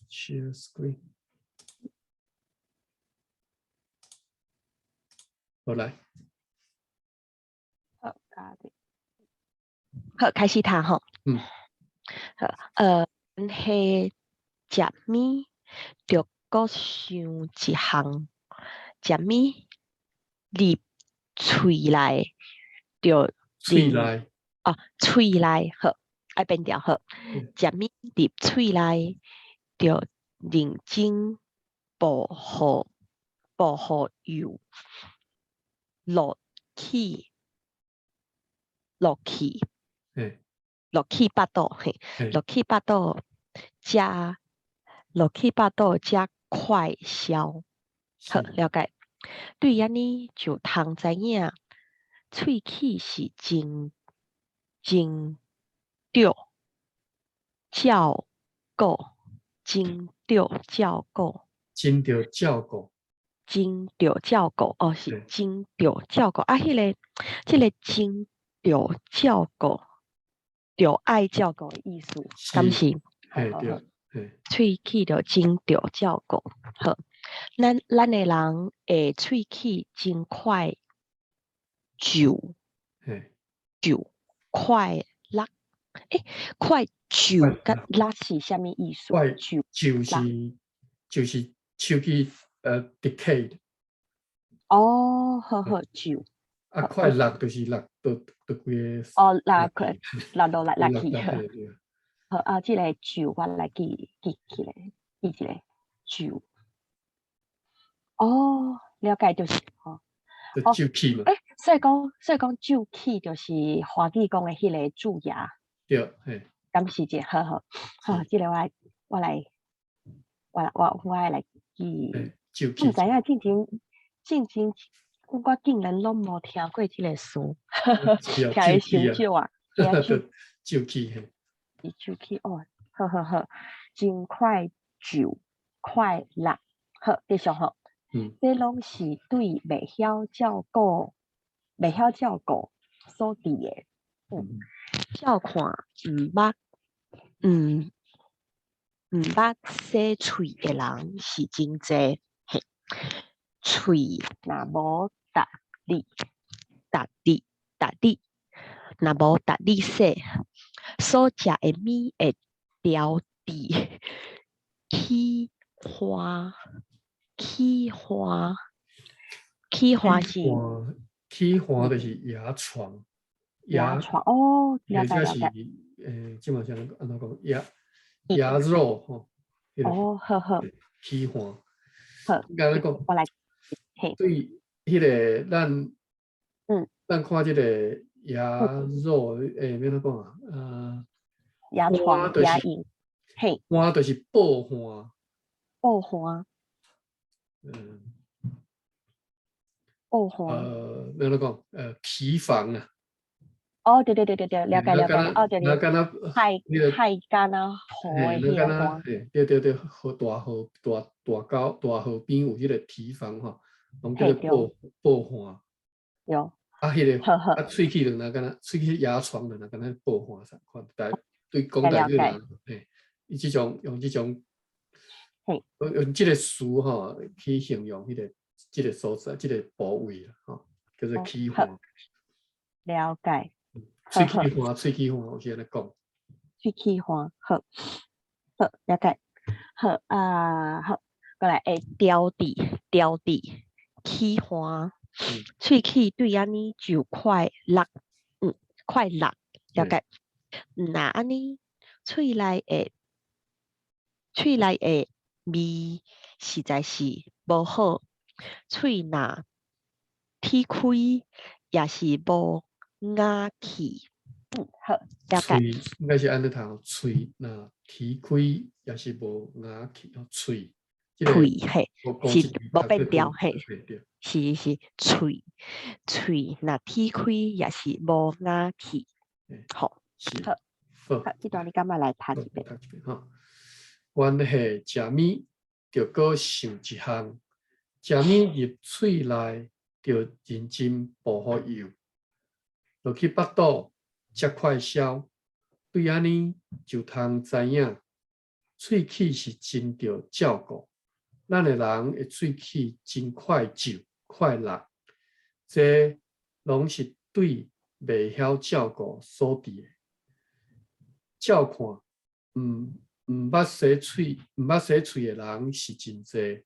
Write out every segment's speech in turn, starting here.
Share screen。好來。好，加啲。好，開始讀吼。嗯。好，係食物，著閣想一項，食物入喙內，著喙內。哦，喙內好，愛變調好。食物入喙內，著認真薄荷薄荷油落去落去落去腹肚嘿，落去腹肚，才落去腹肚才快消。好，了解。對按呢就通知影，喙齒是真真著照顧，真著照顧，真著照顧，真著照顧，哦，是真著照顧。啊，彼個這個真著照顧，著愛照顧的意思，敢是？嘿對，嘿。喙齒著真著照顧，好。咱的人的喙齒真快蛀，蛀快落，欸，快蛀佮落是啥物意思？快蛀是就是手機decayed。哦，好好蛀。啊，快落就是落就就規个。哦，落快落落來落去。好啊，這个蛀我來記記起來，記一下蛀。哦，了解就是吼。哦，蛀齒嘛。欸，所以講蛀齒就是華語講的彼个蛀牙。對，嘿。敢是這好好，好，這個我愛來記。蛀我毋知影進前進前，我竟然攏無聽過這个詞，聽伊傷少啊。蛀齒嘿。是蛀齒哦，好好好，真快蛀快落，好，繼續吼。這攏是對袂曉照顧、袂曉照顧所致的。照看毋捌洗喙的人是真濟。嘿，喙若無逐日、逐日、逐日，若無逐日洗，所食的物會調佇齒花。齒花，齒花是齒花就是牙床，牙床哦，了解了解。這嘛是按怎講？牙肉吼。哦，好好。齒花。好。敢若講，我來。對，彼个咱，咱看這个牙肉，欸，欲按怎講啊？牙床、牙齦，嘿。花就是報花。報花。報花。欲按怎講？堤防啊。哦，對對對對對，了解了解。哦，對對。敢若海海敢若河的彼個岸。對對對，河大河大大溝大河邊有彼个堤防吼，攏叫做報岸。對。啊，彼个啊，喙齒就若敢若喙齒牙床就若敢若報岸仝款，台對講台語人，嘿，伊這種用這種。用這个詞吼去形容彼个這个所在，這个部位啦，吼，叫做齒岸。了解。喙齒岸，喙齒岸，有時按呢講。喙齒岸，好，好，了解。好啊，好，過來會調佇調佇齒岸，喙齒對按呢就快落，快落，了解。若按呢，喙內的味實在是無好，喙若鐵開也是無咬氣。好，了解。喙應該是按呢讀，喙若鐵開也是無咬氣，哦，喙。喙嘿，是無變調嘿，是是喙喙若鐵開也是無咬氣。好，好，好，這段你敢欲來讀一遍？讀一遍吼。關係食物，著閣想一項，食物入喙內，著認真薄荷油，落去腹肚才快消。對按呢就通知影，喙齒是真著照顧，咱的人的喙齒真快皺快落，這攏是對袂曉照顧所致的。照看，毋捌洗喙，毋捌洗喙的人是真濟，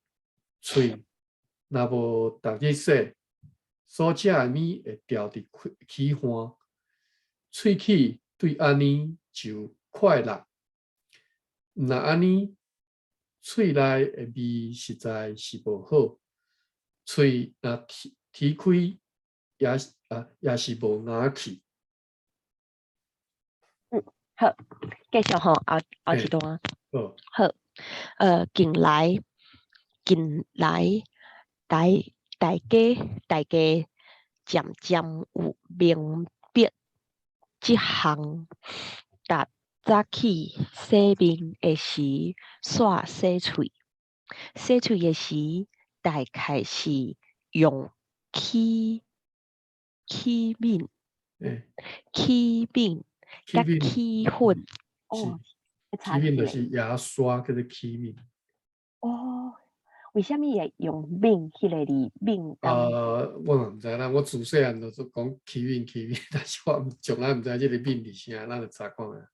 喙若無逐日洗，所食的物會牢佇齒岸，喙齒對按呢就快落。若按呢，喙內的味實在是無好，喙若啼啼開也是啊，也是無牙齒。嗯，好，繼續吼，後後一段。好。好，近來，大家漸漸有明白這項，逐早起洗面的時，煞洗喙。洗喙的時，大概是用齒敏、齒敏佮齒粉。哦，齒敏就是牙刷，叫做齒敏。哦，為啥物會用敏彼個字？敏？我嘛毋知啦，我自細漢就講齒敏齒敏，但是我從來毋知這個敏是啥，咱就查看覓。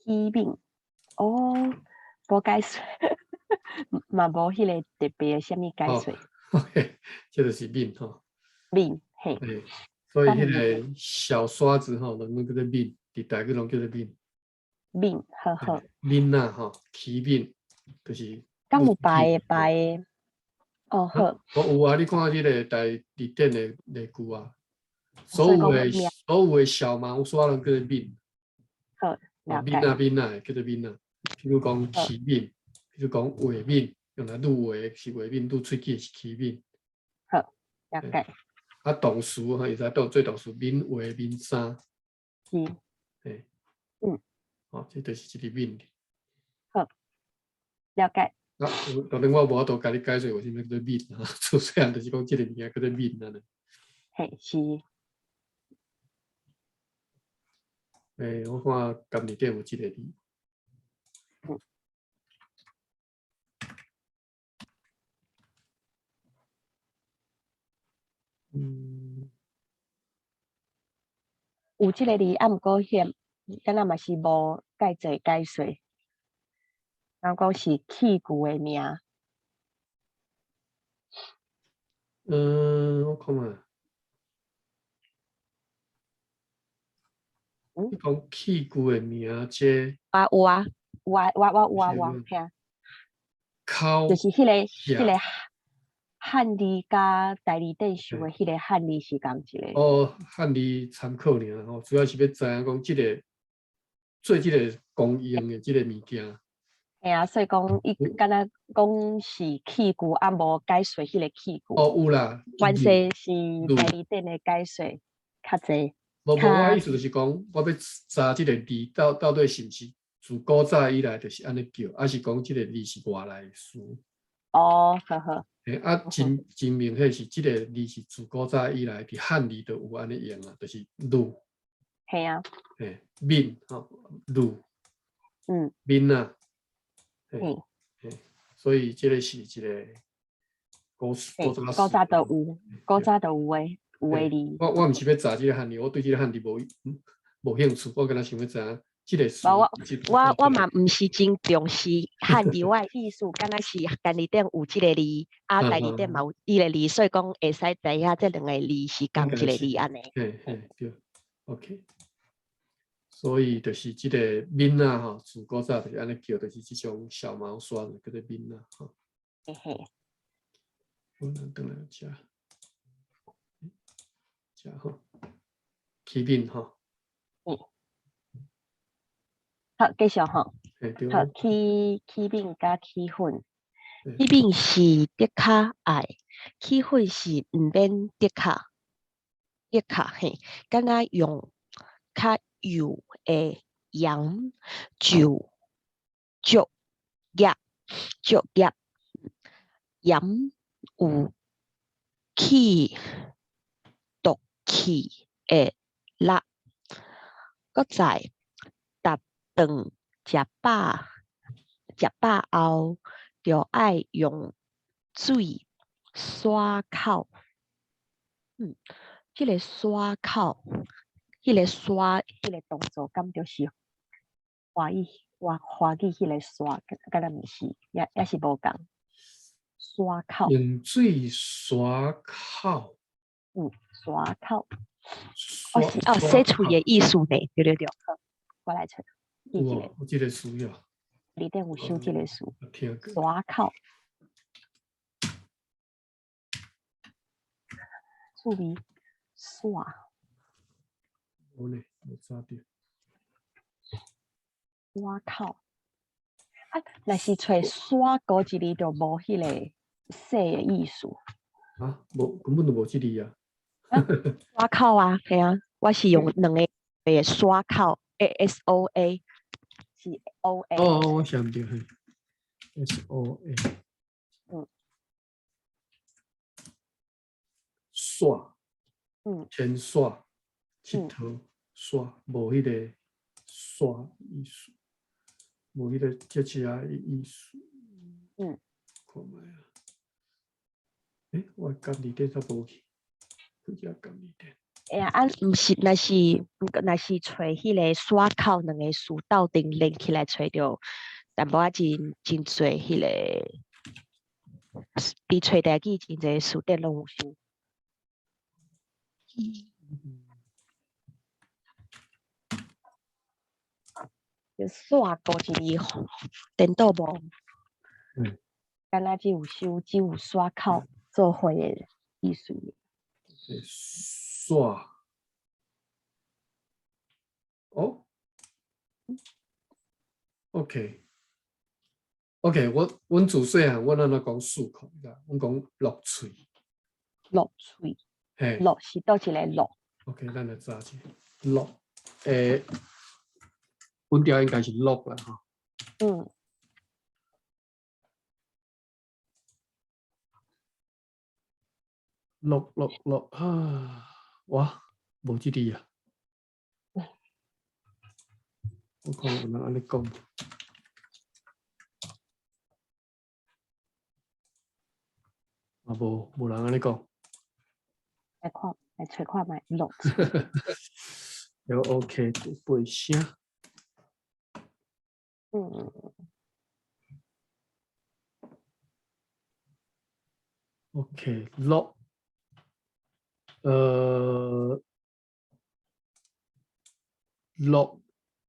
齒敏，哦，無解說，嘛無彼個特別的啥物解說。哦，這就是敏吼。敏，嘿。所以彼個小刷子吼，攏叫做敏，佇台語攏叫做敏。敏，好好。敏仔吼，齒敏，就是。敢有白的白的？哦，好。我有啊，你看這個台字典的例句啊，所有的小毛刷攏叫做敏。好，敏仔敏仔叫做敏仔，譬如講齒敏，譬如講畫面，用來擼畫是畫面，擼喙齒是齒敏。好，了解。啊，動詞吼，會使當做動詞，敏畫敏衫。是。嘿。哦，這就是一個敏。好，了解。啊，當然我無法度共你解釋為啥物叫做敏啊，自細漢就是講這個物件叫做敏啊。嘿，是。我看今日頂有這個字。有這個字，啊，毋過彼，敢若嘛是無介濟解說。人講是器具的名。我看覓。你講器具的名，這啊有啊，有啊，我有啊，有啊，聽。口就是彼個漢字佮台字典想的彼個漢字是仝一個。哦，漢字參考爾吼，主要是欲知影講這個做這個公用的這個物件。嘿啊，所以講伊敢若講是器具，啊無解說彼個器具。哦，有啦。原先是台字典的解說較濟。無無，我意思就是講，我欲查這個字到底是毋是自古早以來就是按呢叫，抑是講這個字是外來詞？哦，好好。啊，真明顯是這個字是自古早以來佇漢字就有按呢用啊，就是滷。嘿啊。嘿，面吼，滷。面啊。嘿，所以這個是一個古古早古早就有，古早就有的。有的字。我毋是欲查這個漢字，我對這個漢字無興趣，我敢若想欲知影這個詞。我嘛毋是真重視漢字，我的意思敢若是家己頂有這個字，啊，台字典嘛有這個字，所以講會使知影這兩個字是仝一個字按呢。嘿嘿，對，OK。所以就是這個敏仔吼，自古早就是按呢叫，就是這種小毛刷，叫做敏仔吼。嘿嘿。我咱轉來遮。遮吼，齒敏吼。好，繼續吼。好，齒敏佮齒粉。齒敏是的確愛，齒粉是毋免的確，的確嘿，敢若用較幼的鹽就足額，足額鹽有去毒氣的力，閣再逐頓食飽食飽後，著愛用水刷口。這个刷口，彼个刷，彼个動作，敢就是華語，華語彼个刷，敢若毋是，抑是無仝。刷口。用水刷口。刷口。哦，是哦，洗喙的意思呢？對對對，好，我來揣。有哦，有這个詞哦。裡頂有收這个詞。刷口。趣味刷。無呢，無查著。刷口。啊，若是揣刷孤一字，就無彼个洗的意思。啊，無，根本就無這字啊。刷口啊，嘿啊，我是用兩个個刷口，S O A 是 O A。哦，我想著嘿，S O A。刷。牵刷，𨑨迌，刷，無彼个刷意思，無彼个這只的意思。看覓啊？我家字典煞無去，去遮家字典。欸啊，毋是，若是揣彼个刷口兩个詞鬥陣連起來揣著，淡薄仔真真濟彼个，佇揣台語真濟詞典攏有收。就刷孤一字，顛倒無。敢若只有收，只有刷口做伙的意思。刷。哦。OK。OK，阮自細漢，阮按怎講漱口？阮講落喙。落喙。嘿。落是佗一个落？ OK，咱來查者。落，阮調應該是落啦，吼。落落落啊！哇，無這字啊！我看有人按呢講。啊，無人按呢講。來看，來揣看覓落。了 OK，背聲。OK，落。落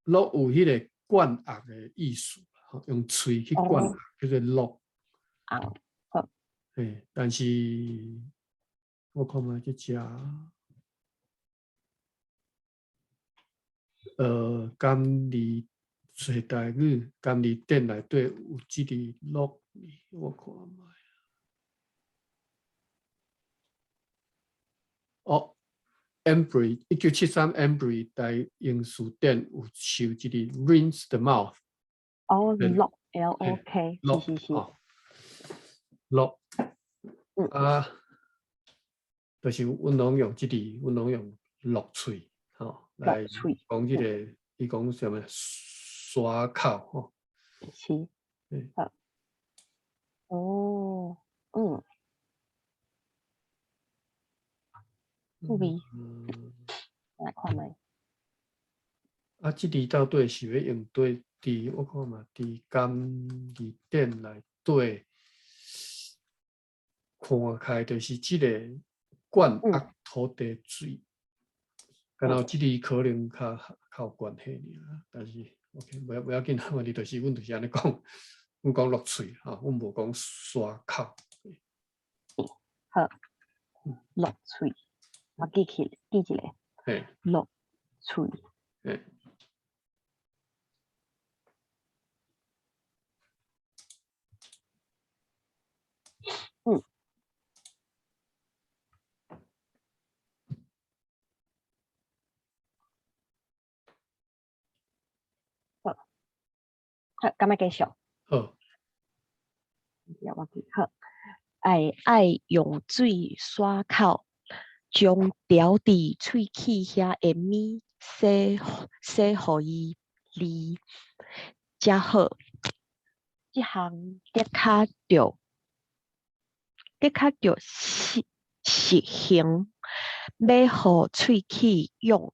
落有彼个灌壓的意思，用喙去灌壓，叫做落。好。嘿，但是我看覓這隻，甘字揣台語，甘字典內底有這个落，我看覓。哦，Embree 1973 Embree 台英詞典有收這个 rinse the mouth。哦，落 L O K，是是是。落。啊，就是阮攏用這个，阮攏用落喙，吼，來講這个，伊講啥物刷口，吼。是。好。哦，嗯。趣味，來看覓。啊，這字到底是欲用對佇，我看嘛，佇甘字典內底看起來就是這个灌壓土地水，敢若這字可能較有關係爾，但是 OK，無要緊，問題就是阮就是按呢講，阮講落喙吼，阮無講刷口。好，落喙。我記起記一下，落喙。好，好，敢欲繼續？好。我記好，愛用水刷口。將牢佇喙齒遐的物洗洗予伊離，才好。這項的確著，的確著實實行，欲予喙齒用，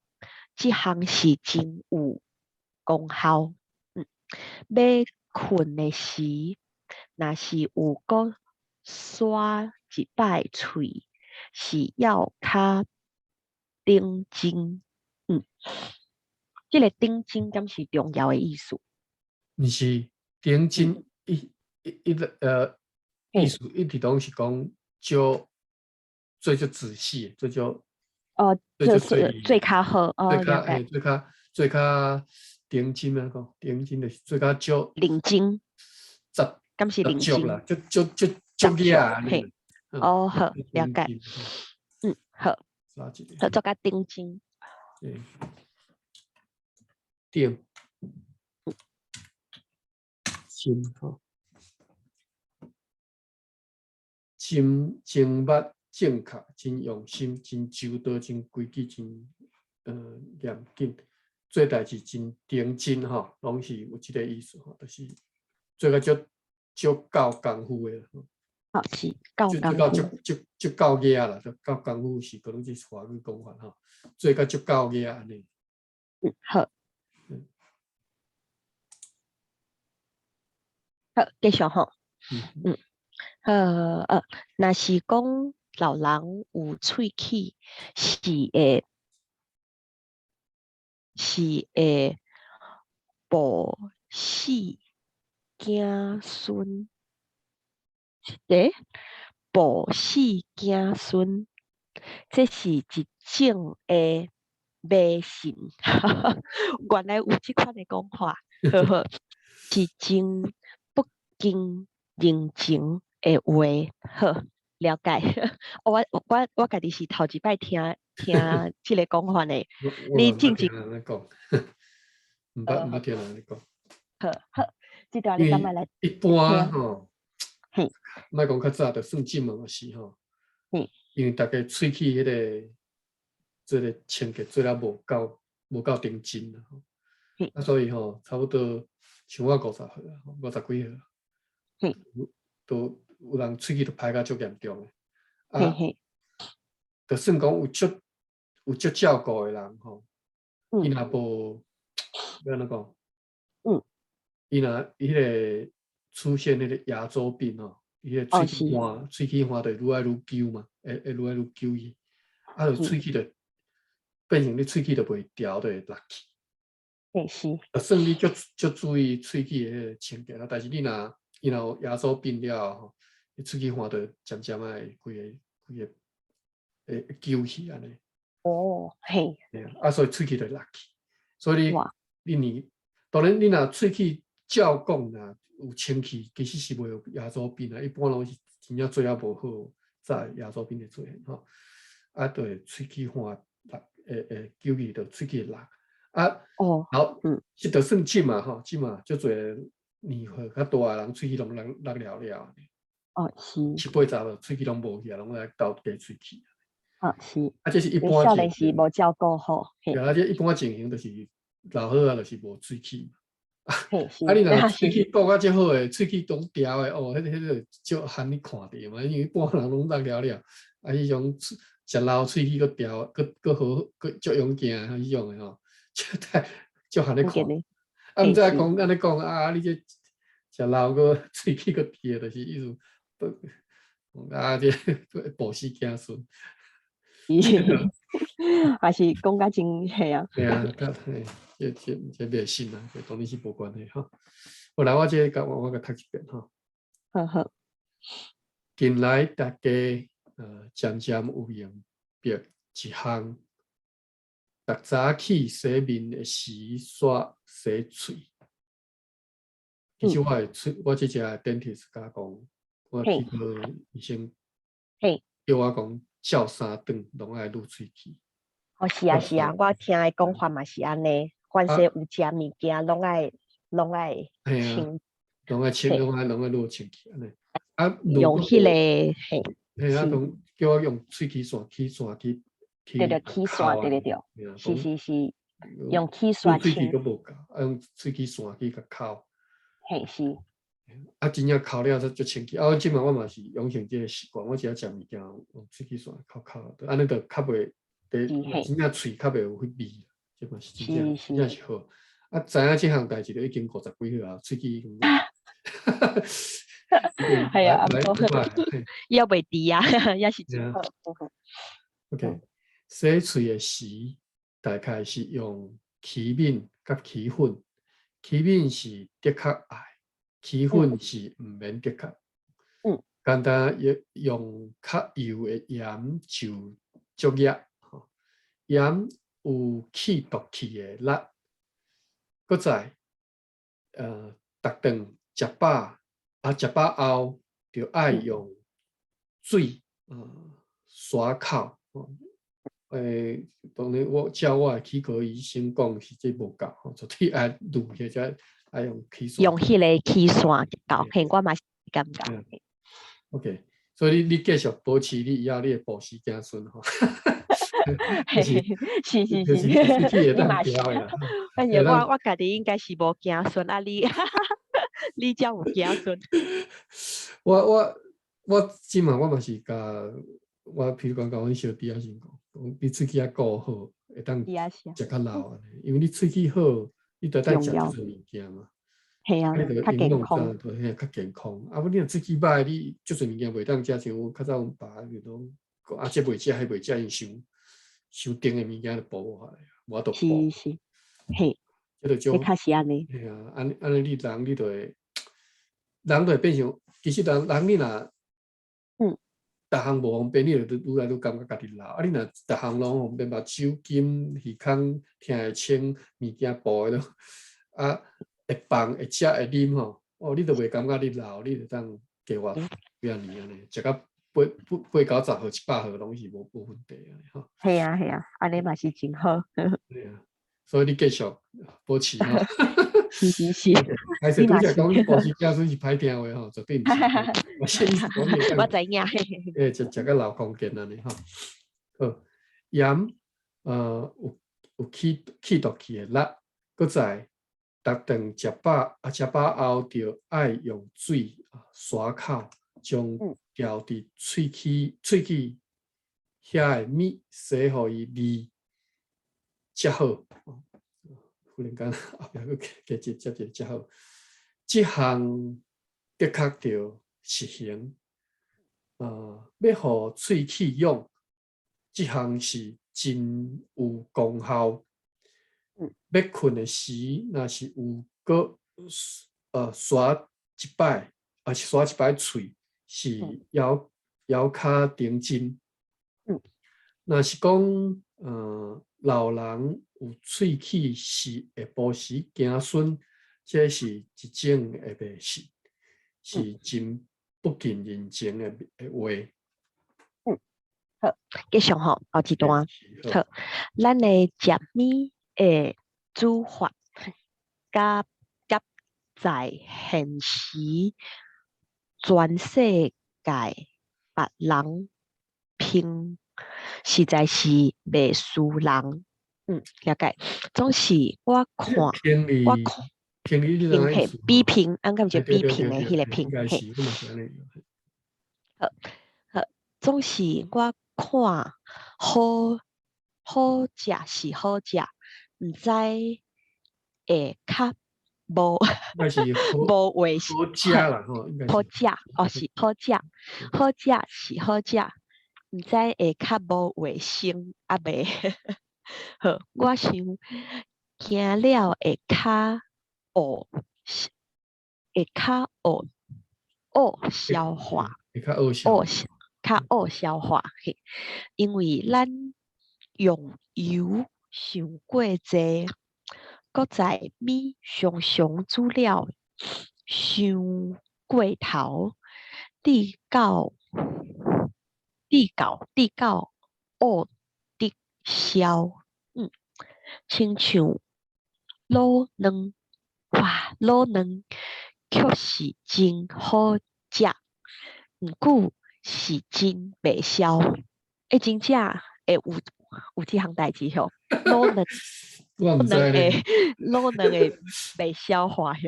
這項是真有功效。欲睏的時，若是有閣刷一擺喙，是猶較頂真。這个頂真敢是重要的意思？毋是頂真，伊伊伊個意思一直攏是講就做足仔細，做足哦，就是最較好哦，最較嘿，最較最較認真啊，講認真就是做較足認真，十敢是認真啦，足足足足額啊，嘿，哦好，了解，好，好做較認真，對，真吼，真精密、正確、真用心、真周到、真規矩、真嚴謹，做代誌真認真吼，攏是有這个意思吼，就是做甲足足夠功夫的。哦，是夠功夫，足足足夠額啦，足夠功夫是閣攏是華語講法吼，做甲足夠額按呢。好。好，繼續吼。若是講老人有喙齒，是會暴死子孫，暴死子孫，這是一種的迷信。原來有這款的講法，呵呵，是真不近人情的話，好，了解。我家己是頭一擺聽聽這個講法的。你進前毋捌毋捌聽人咧講。好好，這段你敢欲來？一般吼，莫講較早，就算這馬嘛是吼。因為逐家喙齒彼个，這个清潔做了無夠認真啦。啊，所以吼，差不多像我50歲啊，50幾歲，都有人喙齒都歹甲足嚴重的。啊，就算講有足照顧的人吼，伊若無，欲按怎講？伊若伊彼個出現彼個牙周病吼，伊个喙齒換，喙齒換就愈來愈久嘛，會愈來愈久去，啊，就喙齒就變成你喙齒就袂調，就會落去。嘿是。就算你足足注意喙齒的彼个清潔啊，但是你若伊若有牙周病了後，你喙齒換就漸漸仔會規个規個會揪去按呢。哦，嘿。啊，所以喙齒就落去。所以你你當然你若喙齒照講若有清氣，其實是袂有牙周病啊。一般攏是真正做抑無好，才會牙周病會出現吼。啊，對，喙齒換落會揪去，就喙齒會落。啊，好，這就算這馬吼，這馬足濟年歲較大的人，喙齒攏落落了了。哦，是。七八十了，喙齒攏無去啊，攏來鬥加喙齒。哦，是。啊，這是一般。少年時無照顧好。對啊，這一般情形就是老歲仔就是無喙齒。嘿，是。啊，你若喙齒顧甲足好的，喙齒攏調的，哦，彼个足罕你看著嘛，因為一般人攏落了了，啊，彼種食老喙齒閣調，閣閣好，閣足勇健彼種的吼，足太足罕咧看。啊，毋知講按呢講啊，你這食老閣喙齒閣調，就是意思，啊，這暴死子孫。還是講甲真嘿啊。對啊，嘿，這迷信啊，這當然是無關係吼。好來，我這個我閣讀一遍吼。好好。近來大家漸漸有明白一項，逐早起洗面的時刷洗喙。其實我的喙，我這隻 dentist 共我講，我去過醫生，叫我講照三頓攏愛擼喙齒。哦，是啊是啊，我聽的講法嘛是按呢，凡是有食物件，攏愛清，攏愛清，攏愛擼清氣按呢。啊，用彼个嘿，嘿啊，講叫我用喙齒刷去刷去，對對，齒刷對對對，是是是，用齒刷清。喙齒閣無夠，啊用喙齒刷去共摳。嘿是。啊，真正剾了才足清氣。啊，我這馬我嘛是養成這个習慣，我只要食物件用喙齒刷剾剾，按呢就較袂，真正喙較袂有彼味，這嘛是真正真正是好。啊，知影這項代誌就已經50幾歲啊，喙齒已經。係啊，猶袂遲啊，也是真好。 OK，洗喙的時，大概是用起敏佮起粉，起敏是的確愛，起粉是毋免的確。簡單用用較幼的鹽就足額，鹽有去毒氣的力。閣再，逐頓食飽啊，食飽後就愛用水刷口。當然我照我的齒科醫生講是這無夠吼，絕對愛濾起才愛用齒刷。用彼個齒刷就夠，嘿，我嘛是感覺。 OK，所以你繼續保持你以後你的保持子孫吼。是是是，你嘛是。反正我家己應該是無子孫啊，你才有子孫。我這馬我嘛是共我，譬如講共阮小弟仔先講，講你喙齒愛顧好，會當食較老按呢。因為你喙齒好，你就當食足濟物件嘛。係啊，較健康。嘿，較健康。啊，無你若喙齒歹，你足濟物件袂當食，像較早阮爸就講，啊，這袂食，彼袂食，𪜶傷傷甜的物件就補無下來，無法度補。是是，嘿，這就種，較是按呢。嘿啊，按按呢，你人你就會，人就會變成，其實人人你若，逐項無方便，你就愈來愈感覺家己老。啊，你若逐項攏方便，目睭金、耳孔聽會清，物件補的都，啊，會放、會食、會啉吼，哦，你就袂感覺你老，你就當加活幾仔年按呢，食甲八九十歲、100歲攏是無問題按呢吼。係啊係啊，按呢嘛是真好。對啊，所以你繼續保持吼。是是是。還是拄才講保持子孫是歹聽話吼，絕對毋是。我知影。欸，食食甲老康健按呢吼。好，鹽有去毒氣的力，閣再逐頓食飽啊，食飽後就愛用水刷口，將牢佇喙齒遐的物洗予伊膩才好。忽然間後壁閣加接接一個才好，這項的確著實行。欲予喙齒癢，這項是真有功效。欲睏的時，若是有閣刷一擺，啊是刷一擺喙，是猶猶較頂真。若是講老人有喙齒是會保持子孫，這是一種的迷信，是真不近人情的話。嗯，好，繼續吼，後一段。好，咱的食物的煮法，佮佮在現時全世界別人評，實在是袂輸人。了解。總是我看，我看，評嘿，比評，按敢是比評的彼個評嘿。好，好，總是我看好好食是好食，毋知會較無無衛生。好食啦吼，好食，哦是好食，好食是好食，毋知會較無衛生抑袂？好，我想驚了會較惡，會較惡惡消化，會較惡消惡較惡消化嘿，因為咱用油傷過濟，閣再物常常煮了傷過頭，致到惡得消，親像滷卵，哇，滷卵確實真好食，毋過是真袂消，欸，真正會有有這項代誌吼？滷卵我毋知卵咧，會滷卵會袂消化吼？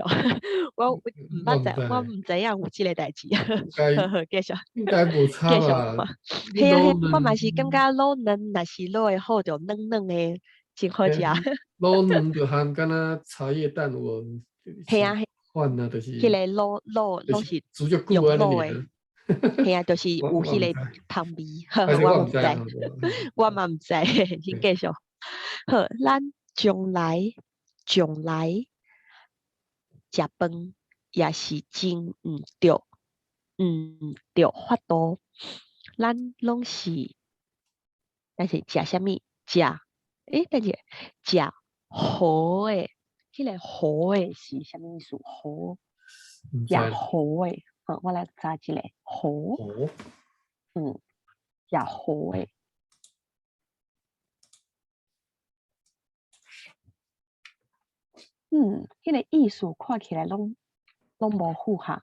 我毋捌知，我毋知影有這个代誌。該好好，繼續。應該無差繼續吧？嘿啊嘿，我嘛是感覺滷卵若是滷會好，就軟軟的，真好食。滷卵就含敢若茶葉蛋有無？嘿啊嘿。款啊，就是彼個滷滷滷是煮足久用滷的。嘿啊，就是有彼个香味。好，我毋知，我嘛毋知，先繼續。好，咱將來將來食飯也是真毋著，毋著法度。咱攏是，但是食啥物？食，欸，等下，食好的，彼个好的是啥物意思？好，食好的，好，我來查一下，好，嗯，食好的。嗯，彼个意思看起來攏無符合，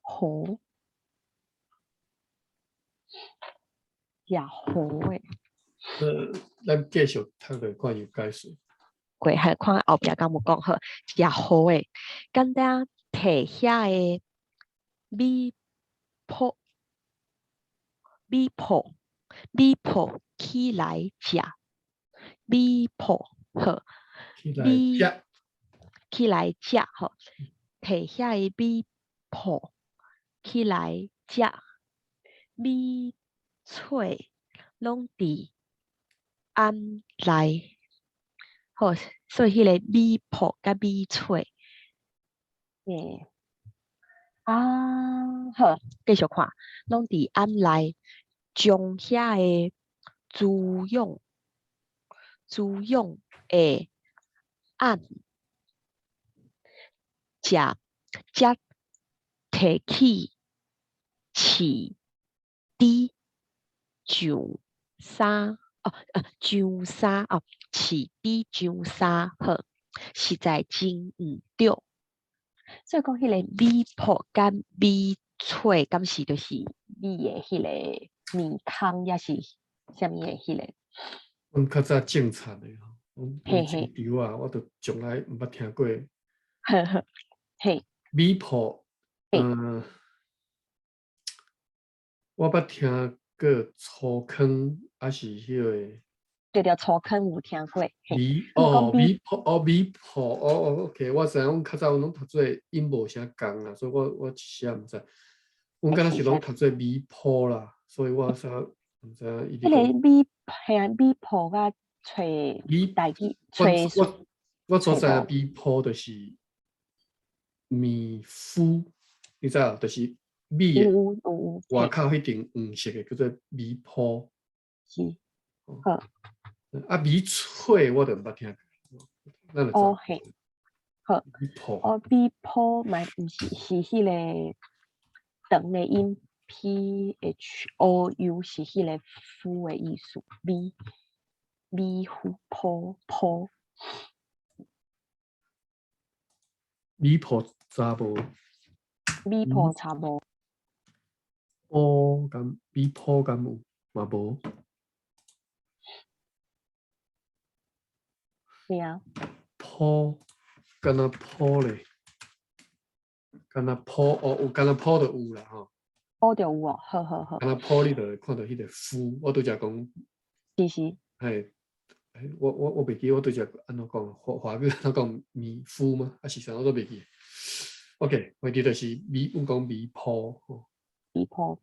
好，食好的。咱繼續讀落看有解釋。過還看後壁敢有講好，食好的，簡單提遐个米鋪米鋪米鋪起來食，米鋪好，米起來食吼，提遐个米鋪起來食，米脆攏佇暗內，好，所以彼个米鋪佮米脆，欸，啊，好，繼續看，攏佇暗內將遐个滋養滋養的暗食，才提去飼豬上衫哦，上衫哦，飼豬上衫好，實在真毋對。所以講，彼个米鋪佮米脆，敢是就是米的彼个麵糠，抑是啥物的彼个？阮較早種田的吼，阮種稻啊，我都從來毋捌聽過。呵呵，嘿。米鋪，嗯，我捌聽過粗糠，抑是彼个。對對，粗糠有聽過。米哦，米鋪哦，米鋪哦哦，OK，我知影，阮較早阮攏讀做音無啥仝啦，所以我一時仔毋知。阮敢若是攏讀做米鋪啦，所以我啥毋知影伊。彼个米嘿啊，米鋪佮揣米台語揣。我所知影米鋪就是米麩，你知無？就是米的外口彼層黃色的，叫做米鋪。是，好。啊，米脆我就毋捌聽過。哦嘿，好。米鋪。哦，米鋪嘛毋是是彼个長的音，PHOU 是彼个麩的意思，米米麩鋪鋪。米鋪查無？米鋪查無？鋪敢米鋪敢有？嘛無。是啊。鋪，敢若鋪咧，敢若鋪哦，有敢若鋪就有啦吼。鋪就有哦，好好好。敢若鋪你就會看著彼個麩，我拄才講。是是。嘿，我袂記我拄才按怎講，華語按怎講米麩嗎？抑是啥我都袂記。OK，我記就是米，阮講米鋪吼。米鋪。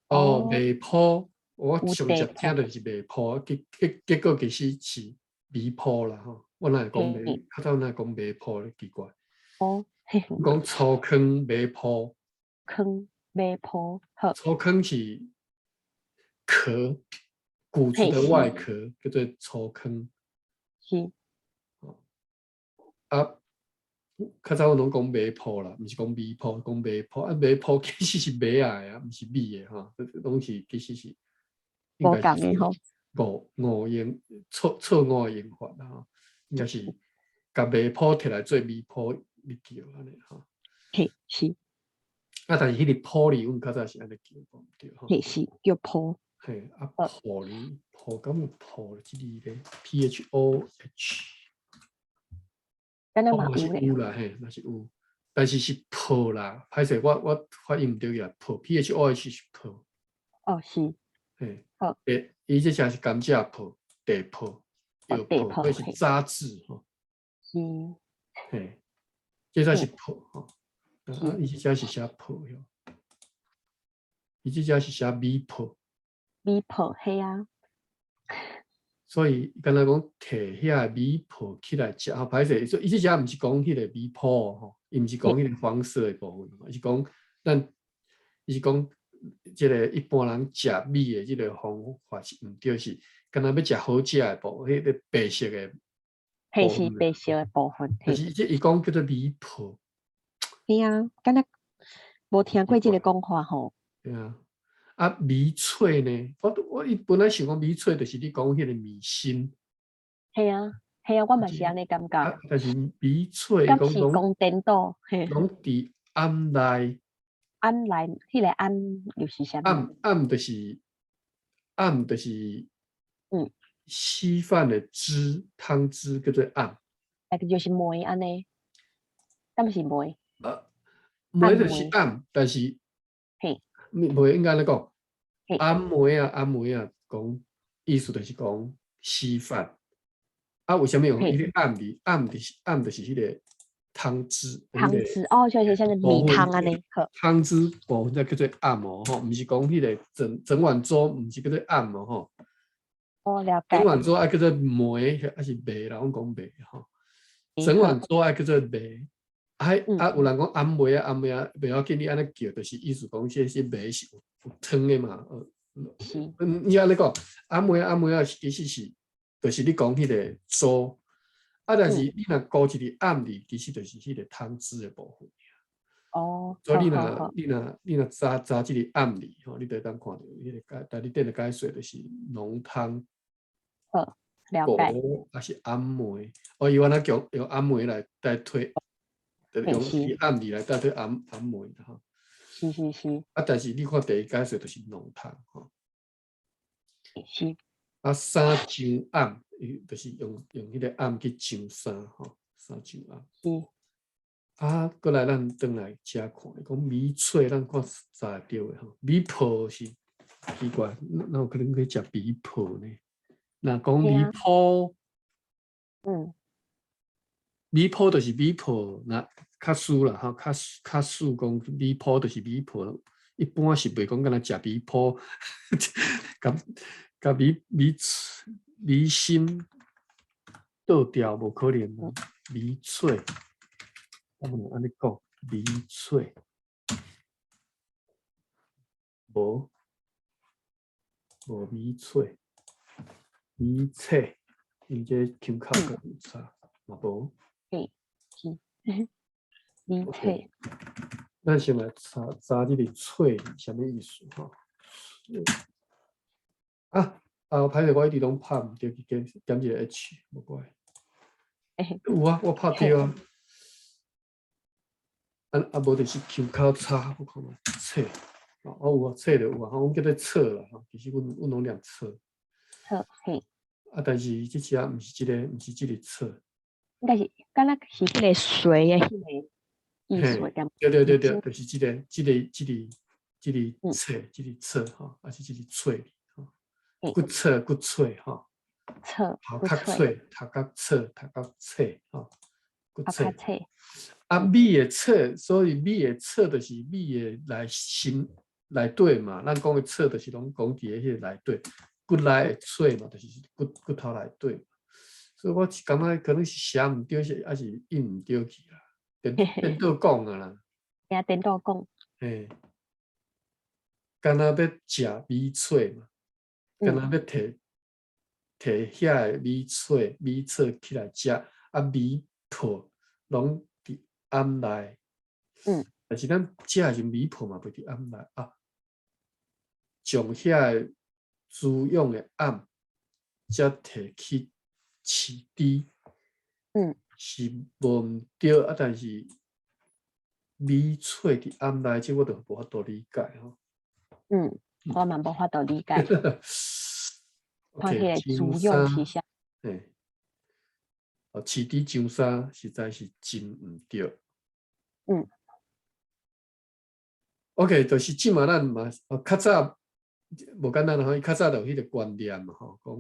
哦，米鋪，我上集聽著是米鋪，結果其實是米鋪啦吼。我哪會講米？較早哪會講米鋪咧？奇怪。哦。講粗糠米鋪。糠米鋪，好。粗糠是殼，穀子的外殼叫做粗糠。是。啊，較早阮攏講米鋪啦，毋是講米鋪，講米鋪。啊，米鋪其實是麥仔的啊，毋是米的吼，攏是其實是。無仝的吼。誤用錯誤的用法啦吼，應該是共米鋪摕來做米鋪咧叫按呢吼。嘿，是。啊，但是彼個鋪字，阮較早是按呢叫，無毋對吼。嘿，是叫鋪。嘿，啊，鋪呢，鋪敢有鋪這字咧？PHOH。敢若嘛有有咧。有啦，嘿，嘛是有，但是是泡啦，歹勢，我發音毋對去啊，泡 PHOH 是泡。哦，是。嘿，好。欸，伊這只是甘蔗泡、茶泡、藥泡，這是雜字吼。是。嘿，這才是泡吼，啊，伊這只是寫泡喲，伊這只是寫米泡。米泡，嘿啊。所以敢若講提遐個米泡起來食，吼，歹勢，所以伊這只毋是講彼個米泡吼，伊毋是講彼個黃色的部分，伊是講咱，伊是講這個一般人食米的這個方法是毋對，是敢若欲食好食的部分，彼個白色的。彼是白色的部分。但是這伊講叫做米泡。嘿啊，敢若無聽過這個講法吼。對啊。啊，米脆呢？我伊本來想講米脆，就是你講彼個米心。嘿啊，嘿啊，我嘛是按呢感覺。但是米脆，敢是講顛倒？嘿。攏佇暗內。暗內，彼個暗又是啥物？暗暗就是暗就是，稀飯的汁湯汁叫做暗。啊，就是糜按呢？敢是糜？啊，糜就是暗，但是，袂應該按呢講，暗糜啊，暗糜啊，講意思就是講稀飯。啊，為啥物用彼個暗字？暗就是暗就是彼個湯汁。湯汁哦，就是像米湯按呢。湯汁部分才叫做暗哦，吼，毋是講彼個整整碗粥，毋是叫做暗哦，吼。哦，了解。整碗粥愛叫做糜，還是糜啦？阮講糜吼。整碗粥愛叫做糜。啊，啊，有人講暗糜啊，暗糜啊，袂要緊，你按呢叫，就是意思講，這是糜是有湯的嘛。嗯，你按呢講，暗糜啊，暗糜啊，其實是，就是你講彼個粥。啊，但是你若加一個暗字，其實就是彼個湯汁的部分。所以你若查查這個暗字吼，你就會當看著彼個解，但你頂個解說就是濃湯。好，了解。還是暗糜？哦，伊原來用用暗糜來代替。就用暗字來代替暗暗糜吼。是是是。啊，但是你看第一解說就是濃湯吼。是。啊，衫上暗，伊就是用彼個暗去上衫吼，衫上暗。是。啊，閣來咱轉來遮看，講米脆，咱看查會著的吼。米泡是奇怪，哪有可能去食米泡呢？若講米泡，米泡就是米泡，若較輸啦吼，較較輸講米泡就是米泡，一般是袂講敢若食米泡，共共米米米心倒掉無可能啊，米脆，我們按呢講米脆，無無米脆，米脆，因這腔口閣有差，嘛無。嘿，是米脆。咱先來查查這個脆啥物意思吼？啊啊！歹勢，我一直攏拍毋著，去減減一個 H，無怪。有啊，我拍著啊。啊啊，無就是腔口差，我看覓脆。哦，有啊，脆就有啊，阮叫做冊啦，吼，其實阮阮攏念冊。冊，嘿。啊，但是這只毋是這個，毋是這個冊。應該是，敢若是彼個水的彼個意思對毋？對對對對，就是這個、這個、這個、這個冊、這個冊吼，還是這個脆吼？骨冊骨脆吼，冊頭殼脆，頭殼冊，頭殼冊吼，骨冊。啊，米的冊，所以米的冊就是米的內心內底嘛。咱講的冊就是攏講佇咧彼個內底，骨內的脆嘛，就是骨骨頭內底。所以我是感覺可能是寫毋對，是還是印毋對去啦，顛顛倒講啊啦。聽顛倒講。嘿，敢若欲食米脆嘛，敢若欲提提遐个米脆米脆起來食，啊米泡攏佇暗內。但是咱食的時米泡嘛袂佇暗內啊，將遐個滋養的暗，才提去飼豬。是無毋對啊，但是米脆佇暗內，這我就無法度理解吼。我嘛無法度理解。看彼个滋養是啥？嘿，哦，飼佇上沙實在是真毋對。OK，就是這馬咱嘛，哦，較早無簡單啦吼，伊較早就有彼個觀念嘛吼，講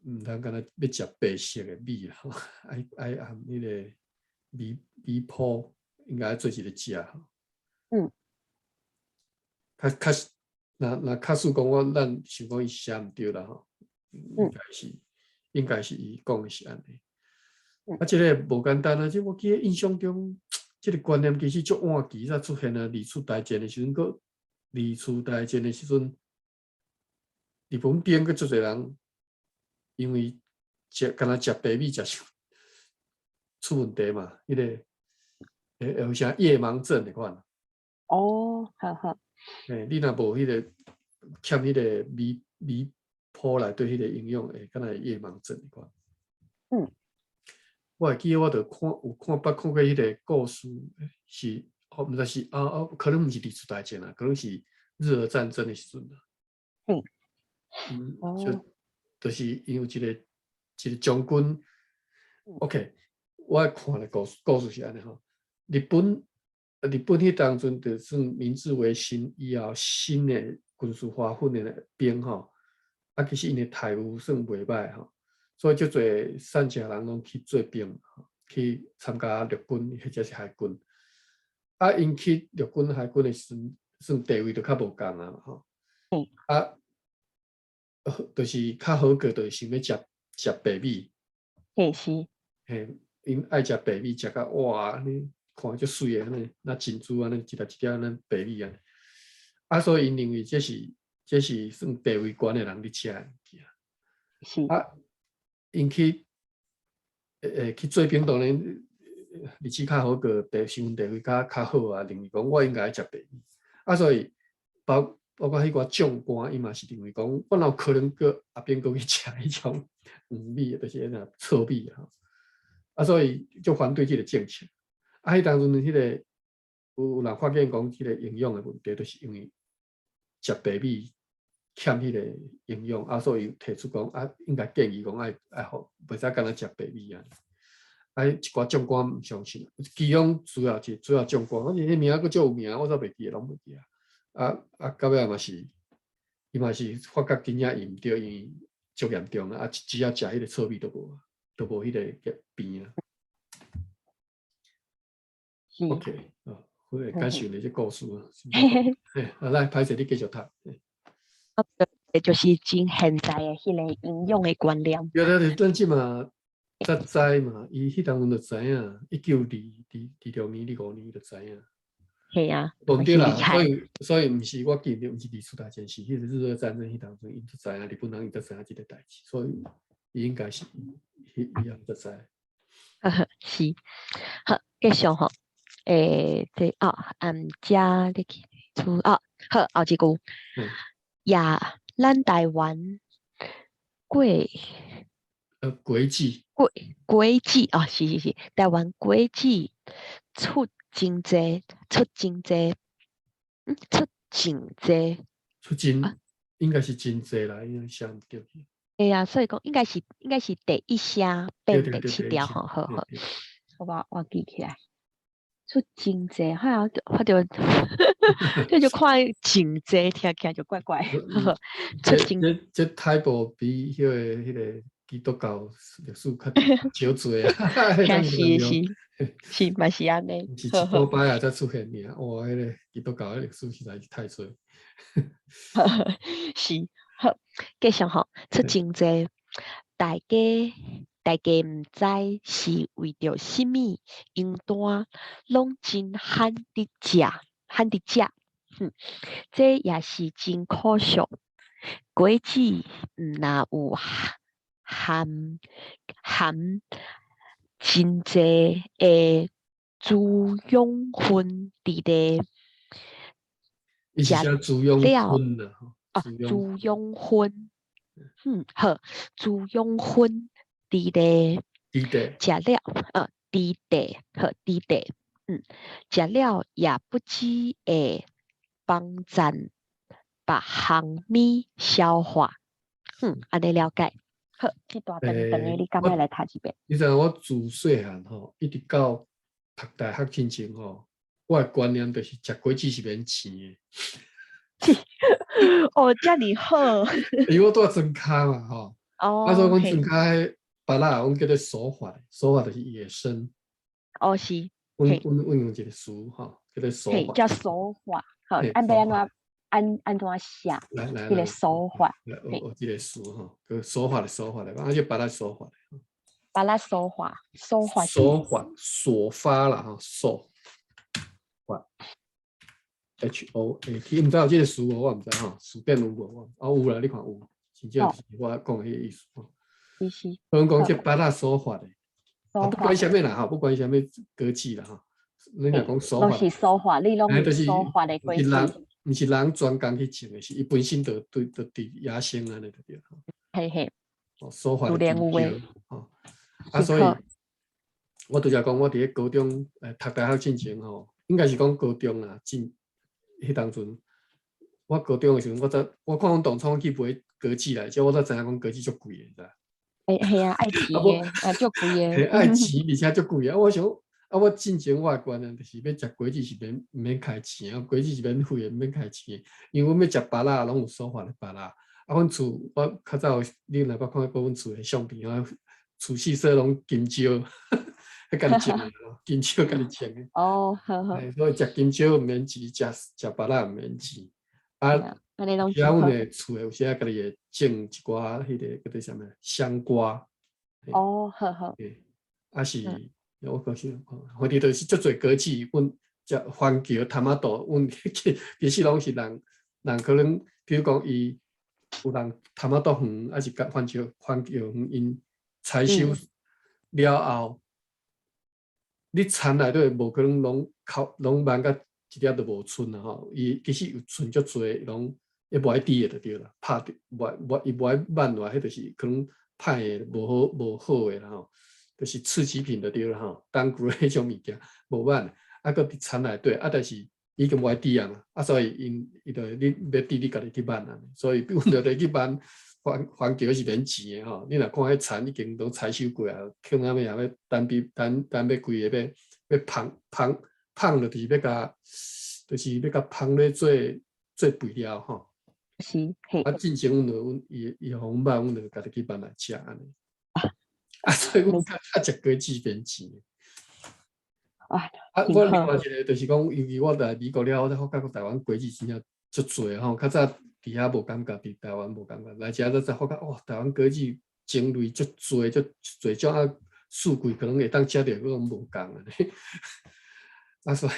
毋通干焦欲食白色的米吼，愛愛含彼個米米鋪應該愛做一个食吼。較較若若假使講我咱想講伊寫毋對啦吼，應該是伊講的是按呢。啊，這个無簡單啊！這我記得印象中，這个觀念其實足晚期才出現啊。二次大戰的時陣，閣二次大戰的時陣，日本兵閣足濟人，因為食干焦食白米食傷出問題嘛，彼个會有啥夜盲症的款。哦，好好。嘿，你若無彼个欠彼个米米鋪內底彼個營養，會敢若會夜盲症的款。我會記得我著看有看捌看過彼个故事，是哦，毋知是啊啊，可能毋是二次大戰啦，可能是日俄戰爭的時陣啦。就就是因為一個將軍，OK，我看的故事是按呢吼，日本彼當陣就算明治維新以後，新的軍事化訓練的兵吼，啊，其實𪜶的待遇算袂䆀吼。所以足濟散赤人攏去做兵，去參加陸軍或者是海軍。啊，𪜶去陸軍、海軍的時陣，算地位就較無仝啊吼。啊，就是較好過，就是想欲食食白米。嘿是。嘿，𪜶愛食白米，食甲哇，按呢看足媠的按呢，若珍珠按呢，一粒一粒按呢白米按呢。啊，所以𪜶認為這是算地位懸的人佇食的物件。啊，𪜶去做兵，當然日子較好過，身份地位較好啊。認為講我應該愛食白米，啊，所以包括彼寡將官，伊嘛是認為講，我哪有可能閣後邊閣去食彼種黃米，就是彼個糙米吼。啊，所以就反對這个政策。啊，彼當陣彼个有人發現講，這个營養的問題，就是因為食白米欠彼個營養，啊，所以提出講啊，應該建議講愛予袂使干焦食白米啊。啊，一寡將官毋相信，其中主要將官，反正彼名閣足有名，我煞袂記得，攏袂記啊。啊啊，到尾嘛是，伊嘛是發覺真正伊毋對，因為足嚴重啊，啊，只要食彼個糙米都無，都無彼個病啊。OK，啊，好，感謝你這故事啊。啊，來，歹勢你繼續讀。就是真現在的彼个營養的觀念。對對對，咱這馬才知嘛，伊彼當陣就知影，1926年、25年就知影。係啊，無對啦，所以毋是我記得，毋是二次大戰，是彼個日俄戰爭彼當陣，𪜶就知影，日本人伊就知影這个代誌，所以伊應該是彼伊也就知。是，好，繼續吼，這哦，遮你去出哦，好，後一句，也咱台灣過，果子，果果子哦，是是是，台灣果子出真濟，出真濟，出真濟，出真，應該是真濟啦，應該寫毋對。對啊，所以講應該是第一聲變第七調吼，好好，我記起來，出真濟，好像我就這就看真濟，聽起來就怪怪。出真這 typo 比彼個基督教歷史較少做啊。是是是，嘛是按呢。是一禮拜啊，才出現爾，哇！彼個基督教的歷史實在是太濟。是，好，繼續吼，出真濟，大家毋知是為著啥物，榮單攏真罕佇食，罕佇食，這也是真可惜。果子毋若有含真濟的滋養分佇咧，伊是寫滋養分啦，哦，滋養分，好，滋養分佇咧，食了，佇地，好，佇地，食了也不只會幫贊別項物消化。按呢了解。好，這大段長的，你敢欲來讀一遍？你知影我自細漢吼，一直到讀大學進前吼，我的觀念就是食果子是免錢的。哦，遮爾好。因為我住莊跤嘛吼，啊，所以阮莊跤彼芭樂，阮叫做疏發，疏發就是野生。哦，是。阮用一個詞吼，叫做疏發。叫疏發，好，按欲按怎按怎寫？來來這個疏發。有這個詞吼，叫疏發的疏發的，啊，就芭樂疏發。芭樂疏發，疏發。疏發，所發啦吼，疏發。H O A T，毋知有這個詞無？我毋知吼，詞典有無？哦，有啦，你看有，真正是我講的彼個意思吼。是是。阮講這芭樂疏發的，啊，不管啥物啦吼，不管啥物果子啦吼，你若講疏發，攏是疏發，你攏是疏發的果子。人，毋是人專工去種的，是伊本身就對就佇野生按呢就對。嘿嘿。哦，疏發的香蕉，吼，啊，所以，我拄才講，我佇咧高中，讀大學進前吼，應該是講高中啦，進。彼當陣，我高中的時陣，我才我看阮當初去買果子來，這我才知影講果子足貴的，知影？欸，係啊，愛錢的，啊，足貴的。愛錢，而且足貴啊！我想，啊，我進前我的觀念就是欲食果子是免開錢啊，果子是免費的，毋免開錢的。因為阮欲食芭樂，攏有疏發的芭樂。啊，阮厝我較早，你若捌看過阮厝的相片啊，厝四所攏金蕉，彼家己種的，金蕉家己種的。哦，好好。所以食金蕉毋免錢，食芭樂毋免錢。啊，遐阮的厝的有時仔家己會種一寡彼個叫做啥物香瓜。哦，好好。啊是，我講是，反正就是足濟果子，阮食番茄、tomato，阮其實攏是人可能，比如講伊有人 tomato 園，抑是共番茄園，𪜶採收了後，你田內底無可能攏哭攏挽甲一粒都無賰啦吼，伊其實有賰足濟，攏伊無愛滴的就對啦，拍著無伊無愛挽落來，彼就是可能歹的無好的啦吼，就是次級品就對啦吼，downgrade 彼種物件無挽，啊閣佇田內底，啊但是伊經無愛滴啊嘛，啊所以𪜶伊就你欲滴你家己去挽啊，所以阮就去挽番茄是免錢的吼，你若看彼田已經都採收過啊，囥仔尾也欲等比等等欲規个欲芳芳芳就是欲共就是欲共芳咧做做肥料吼。是，嘿。啊，進前阮就阮伊伊予阮挽，阮就家己去挽來食按呢。啊，所以阮較較食果子免錢。啊，啊，我另外一個就是講，尤其我來美國了後，我才發覺台灣果子真正足濟吼，較早佇遐無感覺，佇台灣無感覺，來遮才發覺，哇，台灣果子種類足濟，足濟種啊，四季可能會當食著，閣攏無仝按呢。啊，所以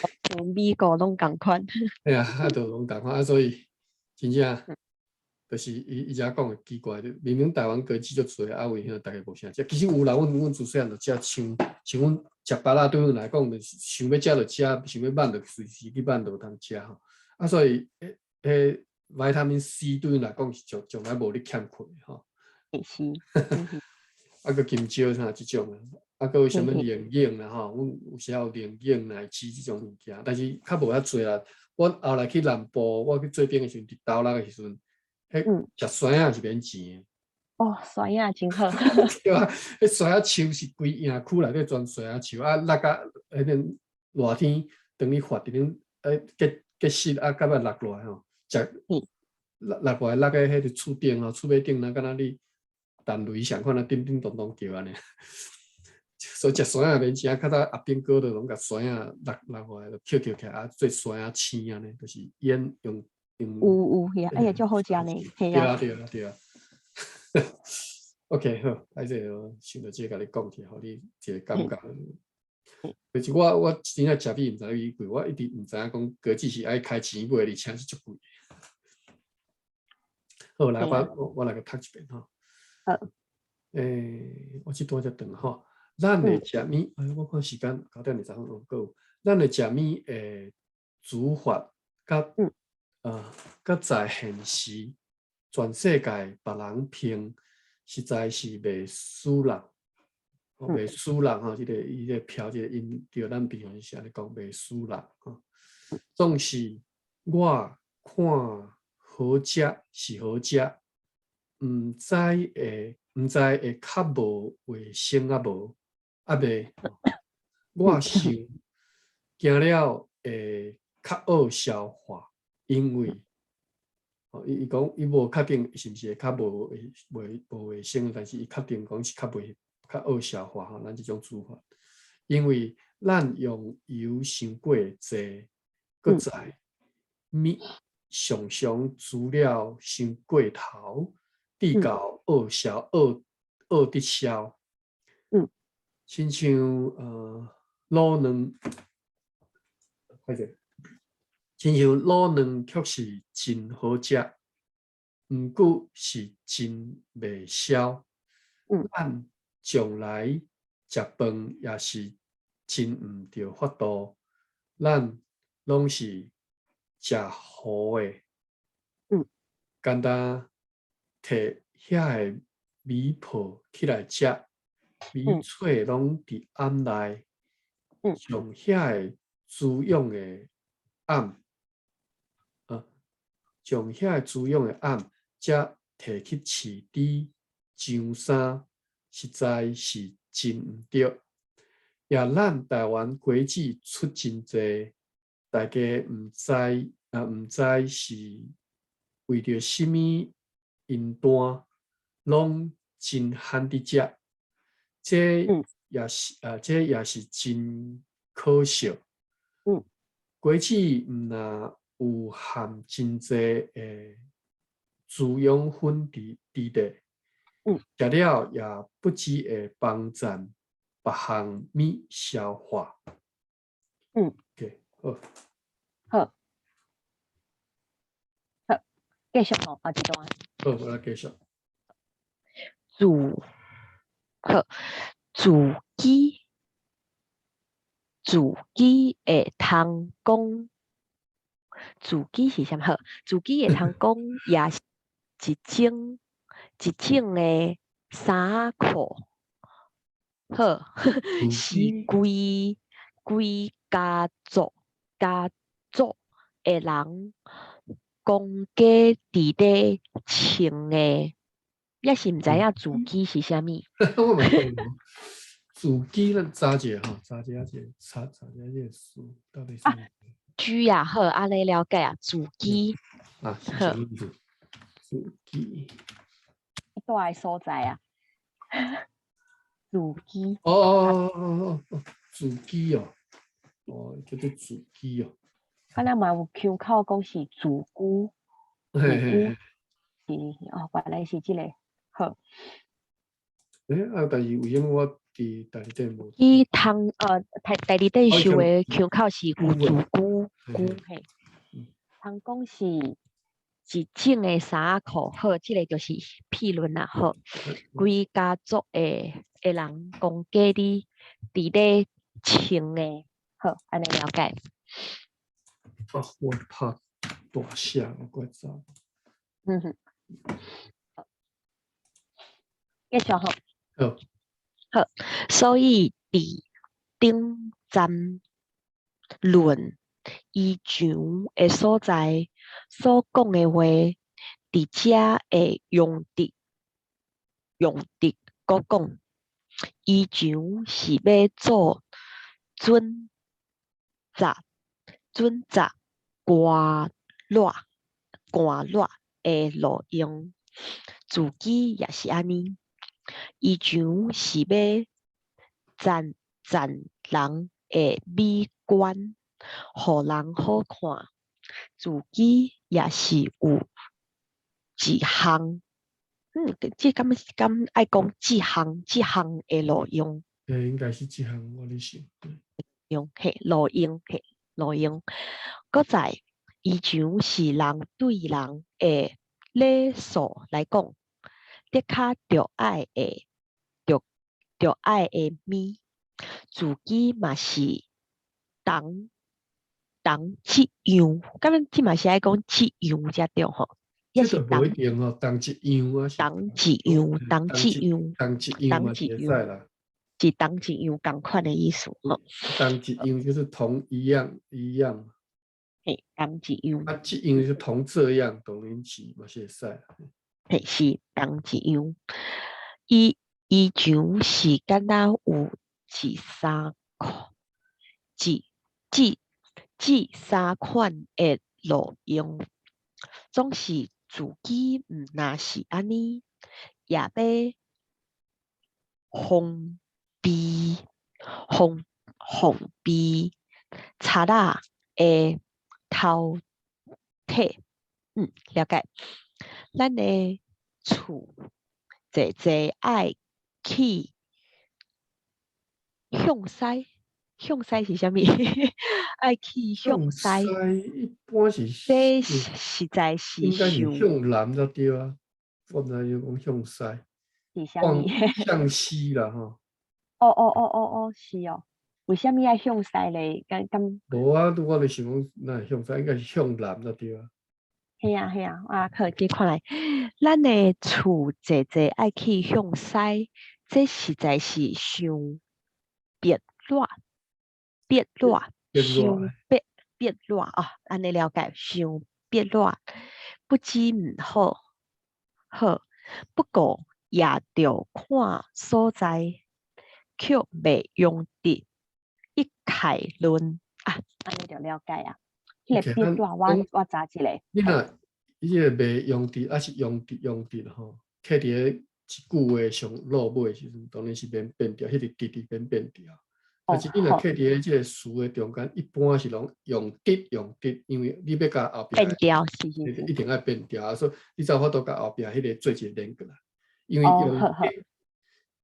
美國攏仝款。嘿啊，啊，就攏仝款啊，所以真正就是伊遮講的奇怪，明明台灣果子足濟，啊，為啥逐家無啥食？其實有啦，阮自細漢就食，像阮食芭樂對阮來講，就是想欲食就食，想欲挽就隨時去挽就有通食吼。啊，所以彼維他命 C 對阮來講是從來無咧欠缺的吼。是。啊，閣金蕉啥這種啊，啊，閣有啥物龍眼啦吼，阮有時有龍眼、奶子這種物件，但是較無遐濟啦。阮後來去南部，我去做兵的時陣，佇斗六的時陣，彼食酸仔是免錢的。哦，酸仔真好。對啊，彼酸仔樹是規營區內底全酸仔樹，啊，落甲彼陣熱天，當你發佇頂，結實啊，到尾落落來吼，食落落來落個彼個厝頂吼，厝尾頂，若敢若你彈雷相款啊，叮叮咚咚叫按呢。所以食酸仔免錢，啊，較早阿兵哥就攏共酸仔落落來，就抾抾起來，啊，做酸仔青按呢，就是醃用用。有有，嘿啊，哎呀，足好食呢，嘿啊。對啊對啊對啊。OK 好，啊這個想著這個共你講起來，予你一個感覺。就是我真正食米毋知伊貴，我一直毋知影講果子是愛開錢買，而且是足貴。好，來我來閣讀一遍吼。好。我這段遮長吼。咱會食物，哎，我看時間9點20分，閣有。咱會食物的煮法，佮在現時全世界別人評，實在是袂輸人，袂輸人吼，這個伊這個飄這個音，對咱平常時按呢講袂輸人吼。總是我看好好食是好食，毋知會較無衛生啊無？啊未？我想驚了會較惡消化，因為哦，伊講伊無確定是毋是會較無衛袂無衛生，但是伊確定講是較袂較惡消化吼，咱這種煮法，因為咱用油傷過濟，閣再物常常煮了傷過頭，致到惡消惡惡得消。親像滷卵，快點，親像滷卵確實真好食，毋過是真袂消。咱將來食飯也是真毋著法度，咱攏是食糊的。簡單摕遐个米泡起來食，米脆攏佇餡內，將遐個滋養的餡，將遐個滋養的餡，才摕去飼豬上衫，實在是真毋對。也咱台灣果子出真濟，大家毋知是為著啥物因單，攏真罕佇食。這這也是真可惜。果子毋若有含真濟的滋養分佇底，食了也不只會幫贊別項物消化。OK，好。好。好，繼續吼，後一段。好，我來繼續。好，自己會通講，自己是啥物？好，自己會通講，也是一種的衫褲。好，是規規家族的人公家佇咧穿的，也是毋知影自己是啥物。我嘛講無，自己咱查一下吼，查一下這個查一下這個詞到底啥物？居啊，好，按呢了解啊，自己。啊，是啥物意思？自己。住的所在啊。自己。哦哦哦哦哦，自己哦，哦，叫做自己哦。敢若嘛有腔口講是自居，自居是哦，原來是這個好。欸啊！但是為啥物我佇第二底無？伊通第二底收的腔口是有自居居嘿，通講是一種的衫褲，好，這個就是屁論啦，好，規家族的人公家佇咧穿的，好，按呢了解。哦，我拍大聲，我過走。嗯哼，繼續吼。好。好，所以佇頂站論衣裳的所在所講的話，佇遮會用得閣講，衣裳是欲做準則寒熱的路用，自己也是按呢。衣裳是欲讚讚人的美觀，予人好看。自己也是有一項，這敢愛講這項的路用？欸，應該是這項，我咧想。用嘿，路用嘿，路用。閣再，衣裳是人對人的禮數來講，的確著愛的，著愛的物，自己嘛是同這樣，敢若這嘛是愛講這樣才對吼？這個無一定吼，同一樣啊。同一樣，同一樣，同一樣嘛是會使啦。是同一樣仝款的意思吼。同一樣就是同一樣，一樣。嘿，仝一樣。啊，這樣是同這樣，當然是嘛是會使。嘿，是仝一樣。伊衣裳是敢若有一三款，這這這三款的路用，總是自己毋若是按呢，也欲防備防防備賊仔的偷提。了解。咱的厝濟濟愛去向西，向西是啥物？愛去向西。一般是。這實在是應該是向南才對啊，我毋知伊講向西。是啥物？向西啦吼。哦，是哦。為啥物愛向西咧？敢敢？無啊，我就想講，若向西應該是向南才對啊。嘿啊嘿啊，啊，好，這看來，咱的厝濟濟愛去向西，這實在是傷別熱，別熱，傷別別熱啊！按呢了解，傷別熱，不止毋好，好，不過也著看所在，卻袂用得一概論啊！按呢就了解啊。彼個別熱，我查一下。你若伊這個袂用得，抑是用得用得吼，刻佇咧一句話上落尾時陣，當然是免變調，彼個直直免變調。但是你若刻佇咧這個詞的中間，一般是攏用得用得，因為你欲共後壁變調，是是是，一定愛變調啊！所以你才有法度共後壁彼個做一個連過來。因為用得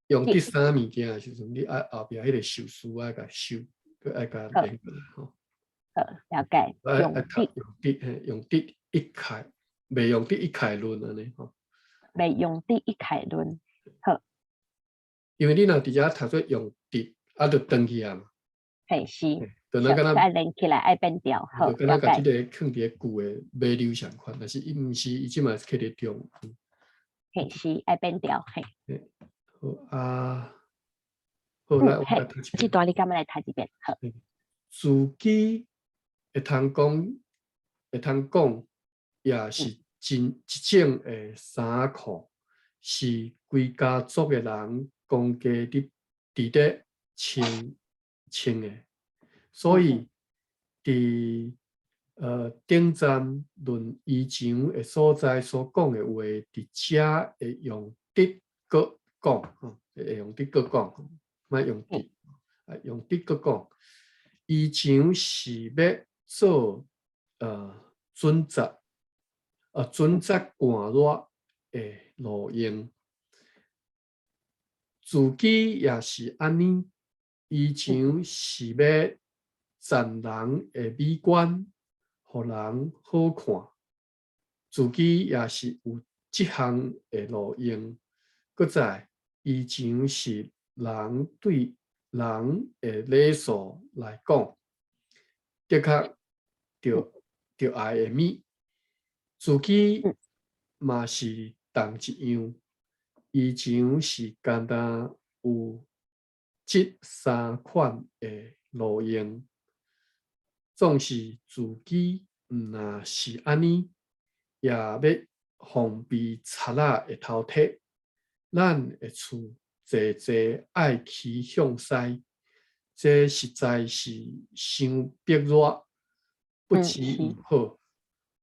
用得啥物件的時陣，你愛後壁彼個修辭愛共修，閣愛共連過來吼。好，了解。愛愛讀用得，嘿，用得一概，袂用得一概論按呢吼。袂用得一概論，好。因為你若佇遮讀做用得，啊，就斷去啊嘛。嘿，是。就若敢若愛連起來，愛變調，好，就敢若共這個囥佇咧句的尾溜相款，但是伊毋是，伊這馬是刻佇中。嘿，是愛變調，嘿。好啊，好來，我來讀一遍。這段你敢欲來讀一遍？好。自己會通講，會通講，也是真一種的衫褲，是規家族的人公家佇佇咧穿穿的，所以佇頂站論衣裳的所在所講的話，佇遮會用得閣講，吼，會用得閣講，莫用得，啊，用得閣講，衣裳是欲做準則，準則寒熱的路用，自己也是按呢，衣裳是欲讚人的美觀，予人好看，自己也是有這項的路用。閣再，衣裳是人對人的禮數來講，的確著著愛的物。自己嘛是仝一樣，衣裳是敢若有這三款的路用，總是自己毋若是按呢，也欲防備賊仔的偷提。咱的厝濟濟愛起向西，這實在是傷逼熱，不止毋好，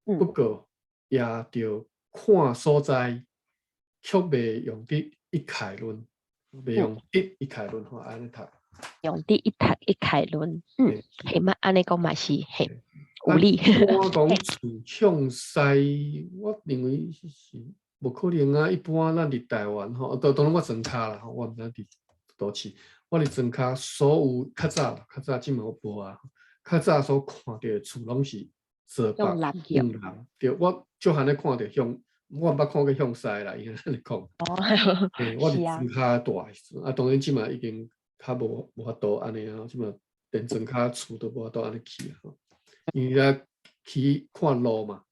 不過也著看所在，卻袂用得一概論，袂用得一概論吼，按呢讀。用得一讀一概論，嘿嘛，按呢講嘛是嘿有理。我講厝向西，我認為是無可能啊！一般咱佇台灣吼，當當然我莊跤啦吼，我毋知佇佗市。我佇莊跤所有較早較早這馬無啊，較早所看著的厝攏是坐北向南。對，我少漢咧看著向，我毋捌看過向西啦，應該按呢講。嘿，我佇莊跤大的時陣，啊，當然這馬已經較無無法度按呢啊，這馬連莊跤厝都無法度按呢起啊，因為遐起看路嘛。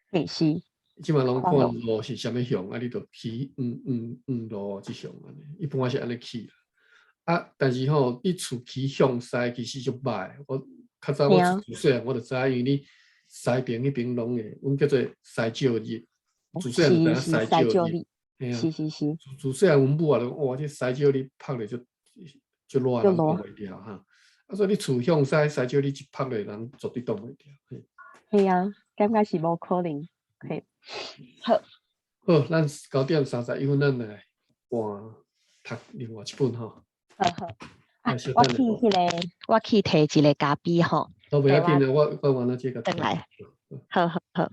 嘿，是。這馬攏看路是啥物向，啊，你就起向向向路這向按呢，一般是按呢起啦。啊，但是吼，你厝起向西其實足歹。我較早我自細漢我就知，因為你西爿彼爿攏會，阮叫做西照日，自細漢就知影西照日，嘿啊，自細漢阮母啊就講，哇，這西照日曝咧足足熱，人擋袂牢哈。啊，所以你厝向西，西照日一曝咧，人絕對擋袂牢。嘿啊，感覺是無可能。嘿，好。好，咱9點31分，咱來換讀另外一本吼。好好。啊，我去彼个，我去提一个咖啡吼。好，袂要緊啦，我完了這個。轉來。好好好。